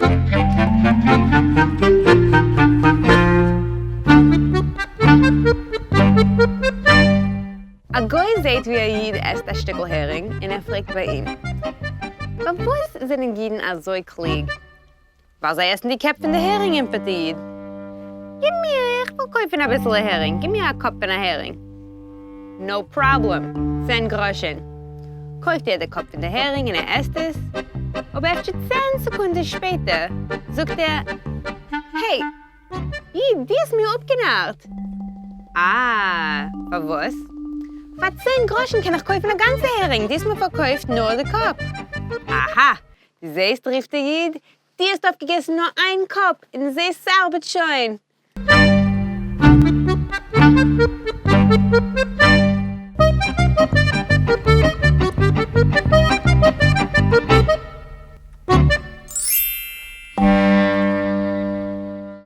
א גוי זעהט ווי א איד עסט א שטיקל הערינג און ער פרעגט ביי אים, פארוואס זענען אידן אזוי קלוג? ווייל זיי עסן די קעפ פון די הערינג ענטפערט די איד. גיב מיר, איך וויל קויפן אביסעלע הערינג, גיב מיר א קאפ פון א הערינג. No problem, 10 גראשן. קויפט ער די קאפ פון די הערינג און ער עסט עס, אבער אפשר 10 סעקונדעס שפעטער זאגט ער, hey, איד, דו האסט מיר אפגענארט! אה, פארוואס? פאר 10 גראשן קען איך קויפן א גאנצע הערינג, דו האסט מיר פארקויפט נאר די קאפ. אהא, דו זעסט, רופט דער איד, דו האסט אויפגעגעסן נאר איין קאפ, און זעסט ס'ארבעט שוין.